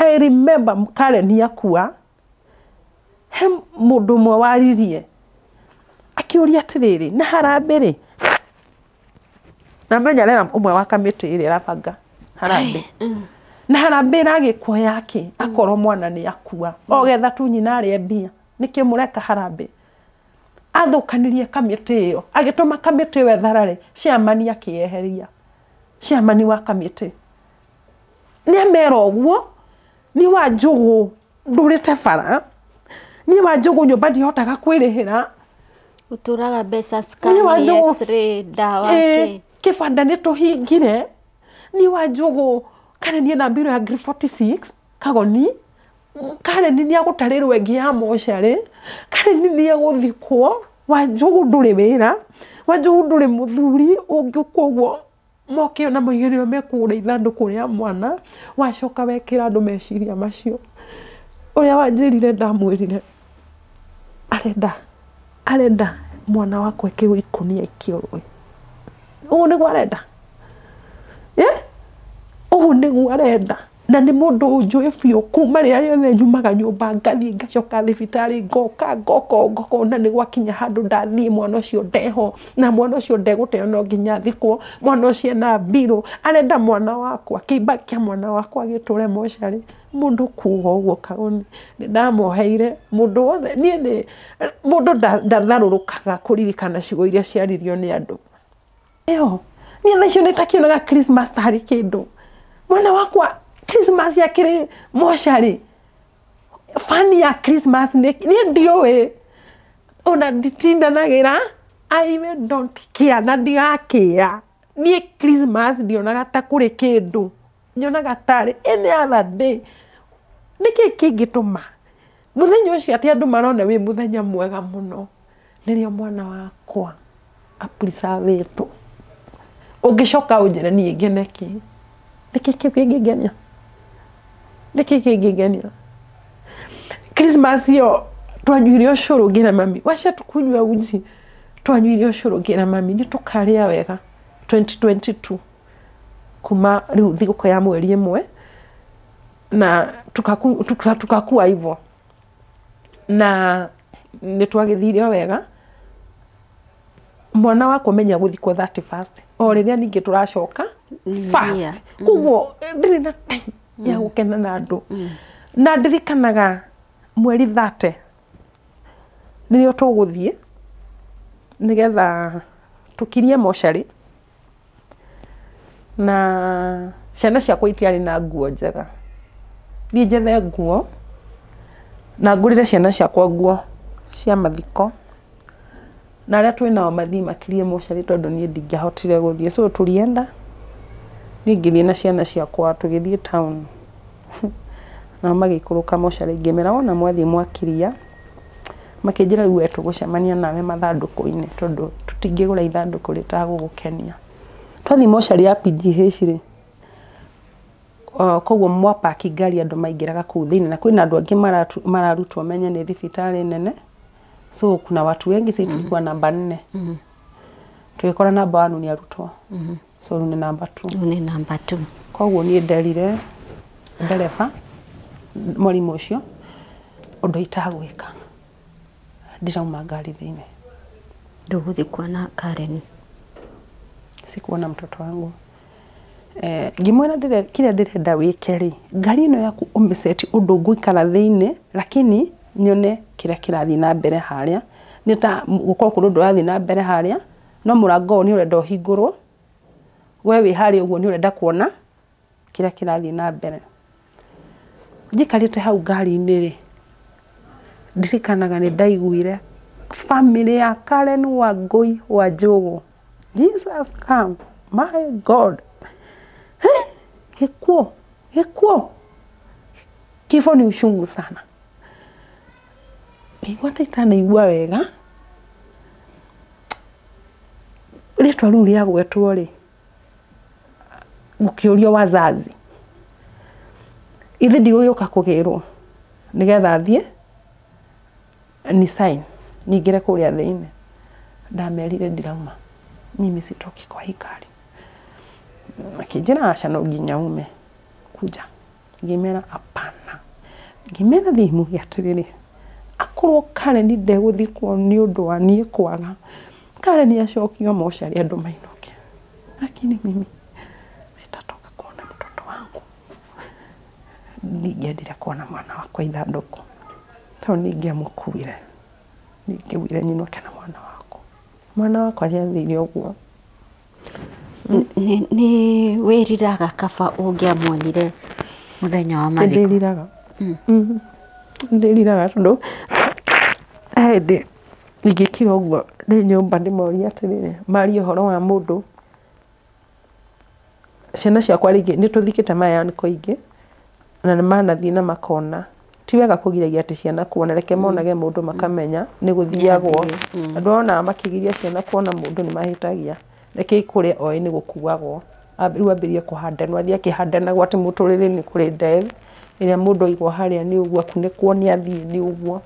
I remember Karen akua, he mũndũ ũmwe waririe akĩũria atĩrĩrĩ, na harambĩ rĩ, na menya rĩra ũmwe wa kamĩtĩ ĩrĩa ĩrabanga harambĩ, na harambĩ ĩragĩkwo yake akorwo mwana nĩ akua o getha tu nyina arĩe mbia, nĩkĩ mũreka harambĩ? Athũkanirie kamĩtĩ ĩyo, agĩtũma kamĩtĩ ĩyo ĩtharare, chairman akĩyeheria, chairman wa kamĩtĩ nĩ amera ũguo. Niĩ wa Njũgũ ndũrĩte bara, niĩ wa Njũgũ nyũmba ndihotaga kwĩrĩhĩra, Ũtũraga mbeca scan, Niĩ wa Njũgũ- x-ray, ndawa, Ĩ, kĩ. Kĩbanda nĩ tũhingire. Niĩ wa Njũgũ Karen ena mbiro ya ngiri 46 kagoni, Karen nĩ agũtarĩrwo ĩngĩ ya mocarĩ, Karen nĩ egũthikwo. Wa Njũgũ ndũrĩ wĩra, wa Njũgũ ndũrĩ mũthuri ũngĩũka ũguo moke ona moige nĩo mekũgũra ithandũkũ rĩa mwana. Wacoka wekĩra andũ meciria macio. Ũrĩa wanjĩrire ndamwĩrire arenda mwana wakwa ekĩrwo ikũnia aikio rũĩ. Ũguo nĩguo arenda, ũguo nĩguo arenda. Na nĩ mũndũ ũnjũĩ biũ kuma rĩrĩa rĩothe nyumaga nyũmba ngathiĩ ngacoka thibitarĩ ngoka ngoka ngoka, na nĩ gwakinya handũ ndathiĩ mwana ũcio ndeho, na mwana ũcio ndegũteo no nginya athikwo, mwana ũcio ena mbirũ, arenda mwana wakwa, kĩimba kĩa mwana wakwa gĩtũre mocarĩ. Mũndũ kuga ũguo Kagoni, nĩ ndamoheire mũndũ wothe. Niĩ nĩ mũndũ ndatharũrũkaga kũririkana ciugo iria ciaririo nĩ andũ. Ĩyo niĩ thaa icio nĩtakĩonaga Christmas tarĩ kĩndũ. Mwana wakwa Christmas yakĩrĩ mocarĩ, fani ya Christmas niĩ ndiũĩ, ona nditindanagĩra. I even don't care na ndigakĩa. Niĩ Christmas ndionaga ta kũrĩ kĩndũ, nyonaga tarĩ any other day. Nĩkĩ kĩngĩtũma mũthenya ũcio atĩ andũ marona wĩ mũthenya mwega mũno, nĩrĩo mwana wakwa apreservĩtwo? Ũngĩcoka ũnjĩre niĩ ngene kĩ? Nĩkĩ kĩu kĩngĩngenia? Nĩkĩ kĩngĩngenia? Christmas ĩyo twanyuire ũcũrũ ngĩra mami, wacha tukunywe uji. Twanyuire ũcũrũ ngĩra mami nĩ tũkarĩa wega 2022, kuma rĩu thigũkũ ya mweri ĩmwe na tukakua hivyo, na nĩ twagĩthire o wega. Mwana wakwa menya gũthikwo 31st, o rĩrĩa ningĩ tũracoka fast, koguo ndirĩ na time ya gũkena na andũ. Na ndirikanaga mweri 30 nĩrĩo tũgũthiĩ nĩgetha tũkirie mocarĩ, na ciana ciakwa itiarĩ na nguo njega. Thiĩ njethe nguo na ngũrĩre ciana ciakwa nguo cia mathiko, na arĩa twĩ nao mathiĩ makirie mocarĩ, tondũ niĩ ndingĩahotire gũthiĩ. So tulienda, niĩ ngĩthiĩ na ciana ciakwa, tũgĩthiĩ town, nao magĩikũrũka mocarĩ. Ngĩmera wona mwathiĩ mwakiria, makĩnjĩra rĩu we tũgũcemania nawe mathandũkũ-inĩ, tondũ tũtingĩgũra ithandũkũ rĩtagũgũkenia. Twathiĩ mocarĩ ya PGH rĩ, koguo mwapaki ngari andũ maingĩraga kũu thĩinĩ, na kwĩna andũ angĩ mararutwo menye nĩ thibitarĩ nene, so kuna watu wengi. Sisi tulikuwa namba 4, tũgĩkora namba 1 nĩ arutwo, so rĩu nĩ namba 2. Rĩu nĩ namba 2. Koguo niĩ nderire ndereba mwarimũ ũcio ũndũ itagwĩka, ndirauma ngari thĩinĩ. Ndũgũthiĩ kuona Karen. Sikuona mtoto wangu. Ngĩmwĩra kĩrĩa ndĩrenda wĩke rĩ, ngari ĩno yaku ũmĩceti ũndũ ngũikara thĩinĩ, lakini nyone kĩrĩa kĩrathiĩ na mbere harĩa. Nĩ ta gũkorwo kũrĩ ũndũ ũrathiĩ na mbere harĩa, no mũrango ũyũ nĩ ũrenda ũhingũrwo, we wĩ harĩa ũguo nĩ ũrenda kuona kĩrĩa kĩrathiĩ na mbere. Njikarĩte hau ngari-inĩ rĩ, ndirikanaga nĩ ndaiguire family ya Karen Wangũi wa Njũgũ, Jesus come, my God. Gĩkuũ, gĩkuũ, kifo ni uchungu sana. Ngĩigua ta itanaigua wega rĩtwa rĩu rĩagwetwo rĩ, gũkĩũrio wazazi, ithe ndigũgĩũka kũgĩrwo nĩgetha thiĩ ni sign nyingĩre kũrĩa thĩinĩ. Ndamerire ndirauma, mimi sitoki kwa hii gari. Makĩnjĩra aca, no nginya ume kuja. Ngĩmera apana. Ngĩmera thiĩ muge atĩrĩrĩ, akorwo Karen ndegũthikwo nĩ ũndũ wa niĩ kwaga, Karen acokio mocarĩ andũ mainũke. Lakini mimi sitatoka kuona mtoto wangu. Ndingĩendire kuona mwana wakwa ithandũkũ tondũ ningĩamũkuire, ningĩaugire nyinũke na mwana wakwa. Mwana wakwa nĩathire ũguo. Nĩ wĩriraga kaba ũngĩamuonire mũthenya wa mathiko? Nĩndĩriraga. Nĩndĩriraga tondũ he hĩndĩ ingĩkira ũguo ndĩ nyũmba ndĩmorie atĩrĩrĩ, marie ũhoro wa mũndũ, ciana ciakwa rĩngĩ nĩtũthikĩte my uncle aingĩ na nĩmanathiĩ na makona. Ti wega kũgiragia atĩ ciana kuona, reke monage mũndũ makamenya nĩ gũthiagwo. Andũ wonaga makĩgiria ciana kuona mũndũ nĩ mahĩtagia. Reke ikũre oĩ nĩ gũkuagwo. Rĩu ambĩrĩrie kũhandanwo, athiĩ akĩhandanagwo atĩ mũtũrĩre nĩ kũrĩ death, ĩrĩa mũndũ aigwo harĩa nĩ ũguo akunĩkwo nĩ athiĩ nĩ ũguo.